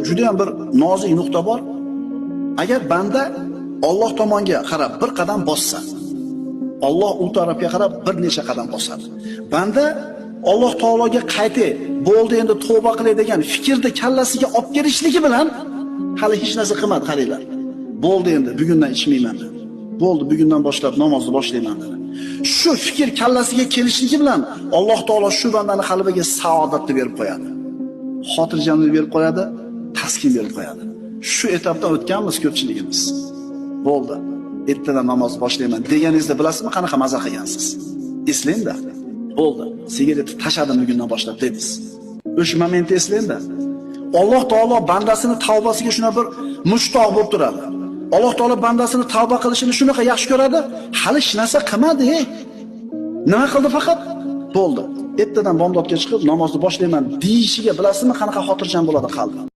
Juda ham bir nozik nuqta bor. Agar banda Alloh tomonga qarab bir qadam bossa, Alloh u tarafga qarab bir necha qadam bosadi. Banda Alloh taologa qaytay, bo'ldi endi tavba qilay degan fikrni kallasiga olib kelishligi bilan hali hech narsa qilmadi, qaranglar. Bo'ldi endi bugundan ichmayman dedi. Bo'ldi, bugundan boshlab namozni boshlayman dedi. Shu fikr kallasiga kelishligi bilan Alloh taolo shu bandani qalbiga saodatni berib qo'yadi. Xotirjamlik berib qo'yadi, taskin berib qo'yadi. Shu etapdan o'tganmiz ko'pchiligimiz. Bo'ldi. Ertadan namoz boshlayman deganingizda bilasizmi qanaqa maza qilgansiz? Eslang-da. Bo'ldi. Sigaretni tashladim bugundan boshlab dedingiz. O'sha momentni eslang-da. Alloh taolo bandasini tavbasiga shuna bir mushtoq bo'lib turadi. Alloh taolo bandasini tavba qilishini shunaqa yaxshi ko'radi, hali hech narsa qilmadi. Nima qildi faqat? Bo'ldi. Ertadan bomdodga chiqib namozni boshlayman deyishiga bilasizmi qanaqa xotirjam bo'ladi qalbi?